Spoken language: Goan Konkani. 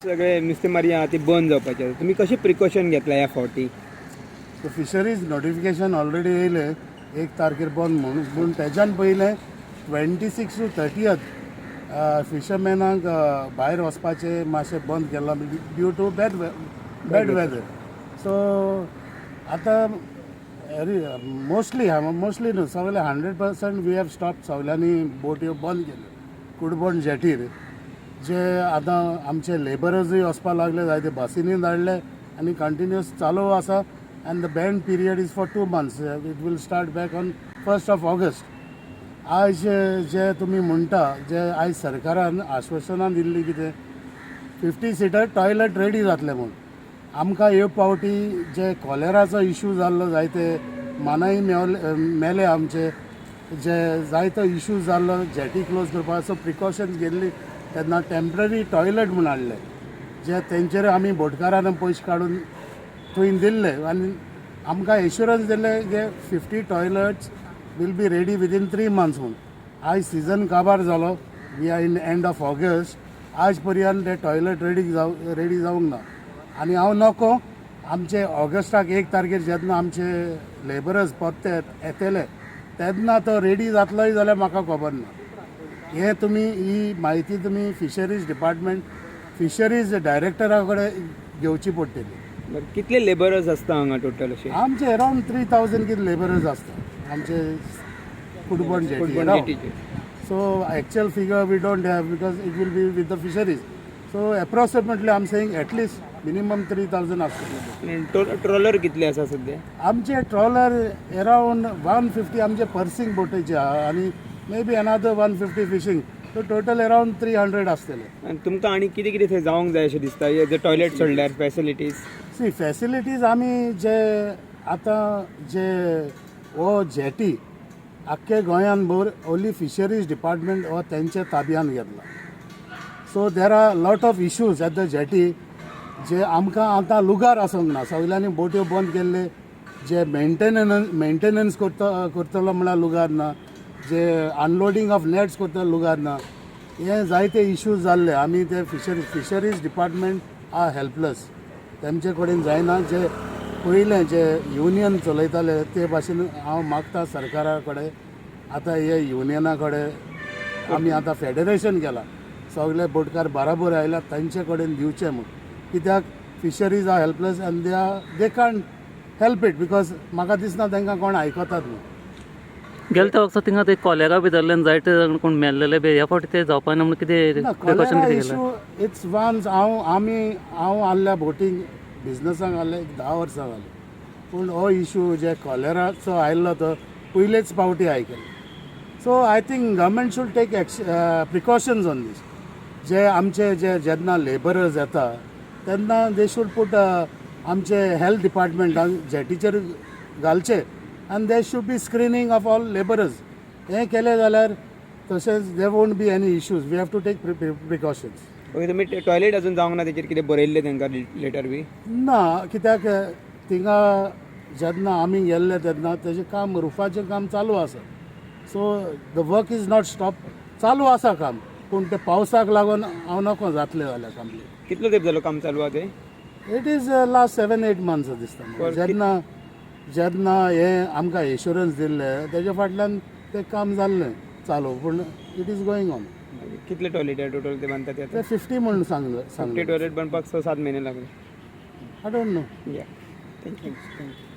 सगळे नुस्तेमारी आहा ती बंद जावपाची आसा. तुमी कशें प्रिकॉशन घेतला ह्या फावटी? सो फिशरीज नोटिफिकेशन ऑलरेडी येयलें 1 तारखेर बंद म्हणून, पूण तेज्यान पयलें 26 टू 30 फिशरमॅनाक भायर वचपाचें मातशें बंद केलां due to bad weather. So आतां मोस्टली, मोस्टली न्हू, सगळे 100% we have stop. सगळ्यांनी बोट्यो बंद केल्यो कुडबोंड जेटीर. जे आतां आमचे लेबरर्सूय वचपाक लागले, जायते बसींनी धाडले आनी कंटिन्युअस चालू आसा and the ban period is for 2 months. It will start back on 1st of August. आयज जे तुमी म्हणटा, जे आयज सरकारान आश्वासनां दिल्लीं कितें 50 सिटर टॉयलट रेडी जातले म्हूण, आमकां हे फावटी जे कॉलेराचो इशू जाल्लो, जायते मानाय मेवले, मेले आमचे, जे जायतो इशू जाल्लो जेटी क्लोज करपाचो प्रिकॉशन्स घेतली तेन्ना टेम्पररी टॉयलट म्हूण हाडले, जे तेंचेर आमी बोटकारान पयशे काडून थंय दिल्ले आनी आमकां एश्युरन्स दिल्ले जे 50 toilets will be ready within 3 months म्हूण. आयज सिजन काबार जालो. We are in end of August. आज पर्यंत ते टॉयलट रेडी जावंक ना आनी हांव नको आमचे ऑगस्टाक 1 तारखेर जेन्ना आमचे लेबरर्स परते येतले तेन्ना तो रेडी जातलोय जाल्यार म्हाका खबर ना. हे तुमी ही म्हायती तुमी फिशरीज डिपार्टमेंट, फिशरीज डायरेक्टरा कडेन घेवची पडटली. बरं, कितले लेबरर्स आसता हांगा टोटल अशे? आमचे अरावंड 3000 कितें लेबरर्स आसता आमचे कुडबण jetty. कुडबण जेटीचेर. So actual figure we don't have because it will be with the fisheries. So approximately I am saying at least minimum 3000 आसतले. ट्रॉलर कितले आसा सध्या? आमचे ट्रॉलर अरावंड 150 आमचे पर्सिंग बोटीचे आहा आनी maybe another 150 fishing, so total around 300 आसतले. आनी तुमकां आनी कितें कितें थंय जावंक जाय अशें दिसता, जे टॉयलेट सोडल्यार फॅसिलिटीज? सी, फॅसिलिटीज आमी जे आतां जे हो जेटी आख्खे गोंयान भर ओनली फिशरीज डिपार्टमेंट हो तेंच्या ताब्यान घेतला. So there are lot of issues at the jetty जे आमकां आतां लुगार आसूंक ना. सगल्यांनी बोट्यो बंद केल्ले, जे मेंटेनन्स करतलो म्हळ्यार लुगार ना, जे अनलोडींग ऑफ नॅट्स करतलो लुगार ना. हे जायते इश्यूज जाल्ले. आमी ते fisheries department are helpless. तेमचे कडेन जायना. जे पयलें जे युनियन चलयताले ते भाशेन हांव मागता सरकारा कडेन, आतां हे युनियना कडेन आमी आतां फेडरेशन केलां, सगळे बोटकार बराबर आयल्या, तांचे कडेन दिवचे म्हूण. कित्याक fisheries are helpless and they can't help it because म्हाका दिसना तांकां कोण आयकतात म्हूण. गेले त्या वर्सा थिंगा ते कॉलेरा बी जाल्ल्यान जायते जाण कोण मेल्लेले बी. ह्या फावटी ते जावपा ना म्हणून कितें ना. प्रिकॉशन कॉलेरा कितें केलें? इशू it's once हांव आमी हांव आहल्या बोटींग बिजनसाक आहले एक 10 वर्सां जालीं, पूण हो इशू जे कॉलेराचो आयल्लो तो पयलेच फावटी आयकलो. So I think government should take precautions on this. जे आमचे जे जेन्ना लेबरर्स येता तेन्ना they should put आमचे हेल्थ डिपार्टमेंटान जेटीचेर घालचे आनी there should be screening of all labourers. हें केलें जाल्यार तशेंच there won't be any issues. We have to take precautions. Okay, तुमी टॉयलेट अजून जावंक ना तेचेर कितें बरयल्लें तांकां लेटर बी? ना, कित्याक थिंगा जेन्ना आमी गेल्ले तेन्ना तेजें काम, रुफाचें काम चालू आसा. So the work is not stop. चालू आसा काम, पूण ते पावसाक लागून हांव नको जातलें जाल्यार कंप्लीट. कितलो तेंप जालो काम चालू आहा तें? It is last 7-8 months दिसता म्हाका. जेन्ना जेन्ना हें आमकां एश्युरन्स दिल्लें तेजे फाटल्यान तें काम जाल्लें चालू, पूण it is going on. कितले टॉयलेट टोटल ते बांदता ते आतां? ते 50 म्हणून सांगलें. 50 सांगलें. टॉयलेट बांदपाक 6-7 म्हयने लागले. I don't know. Yeah, thank you, thank you.